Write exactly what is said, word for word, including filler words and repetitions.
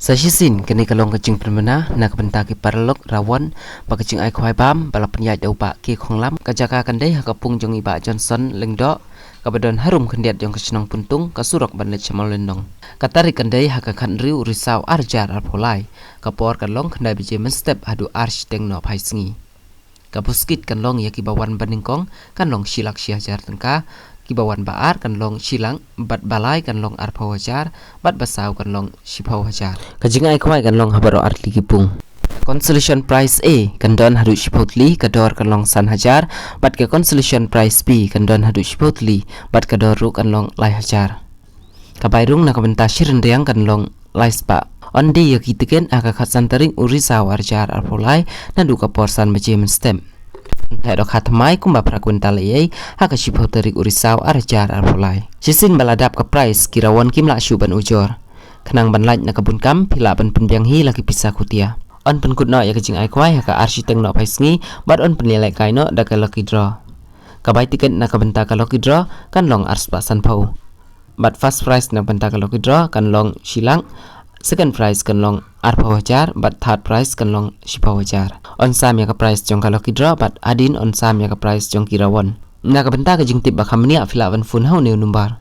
Sa shisien, kane ka long ka jingpynbna na ka bynta ki paralok Rawon ba ka jingai khwai bam ba la pynïaid da u Bah K Khonglam, ka jaka kan dei ha ka pung jong i Bah Johnson Lyngdoh, kaba don harum khyndiat jong ka shnong Puntung, ka surok ban leit sha Mawlynnong. Ka tarik kan dei ha ka khathynriew u Risaw ar hajar arphew lai. Ka por kan long khyndai baje mynstep haduh ar shiteng nohphai sngi. Ka buskit kan long ïa kiba wan banyngkong, kan long shi lak shi hajar tyngka, kiba wan ba ar kan long shi lak, bad ba lai kan long arphew hajar, bad ba saw kan long shiphew hajar. Ka jingai khwai kan long ha baroh artylli ki pung. Consolation prize A kan don haduh shiphew tylli, ka dor kan long san hajar, bad ka consolation prize B kan don haduh shiphew tylli, bad ka dor ruh kan long lai hajar. Ka bai rung na ka bynta shi ryndiang kan long lai spah. Yn die ïa ki tiket ha ka khatsan tarik u Risaw ar hajar arphew lai, naduh ka por san baje mynstep. Pyntheh dohkha thymmai kumba phra kwintal ei ei ha ka shiphew tarik u Risaw ar hajar arphew lai. Shisien ba la dap ka prize, ki Rawon kim lah shuh ban ujor. Khnang ban lait na ka bun kam, phi lah ban pynbiang hi la ki pisa khutia. Yn pynkut noh ïa ka jingai khwai ha ka ar shiteng nohphai sngi, bad yn pynïalehkai noh da ka lucky draw. Ka bai tiket na ka bynta ka lucky draw kan long ar spah sanphew. Bad first prize na ka bynta ka lucky draw kan long shi lak, second prize kan long arphew hajar, bad third prize kan long shiphew hajar. Yn sam ïa ka prize jong ka lucky draw, bad hadien yn sam ïa ka prize jong ki Rawon. Na ka bynta ka jingtip ba kham bniah, phi lah ban phone ha une u number.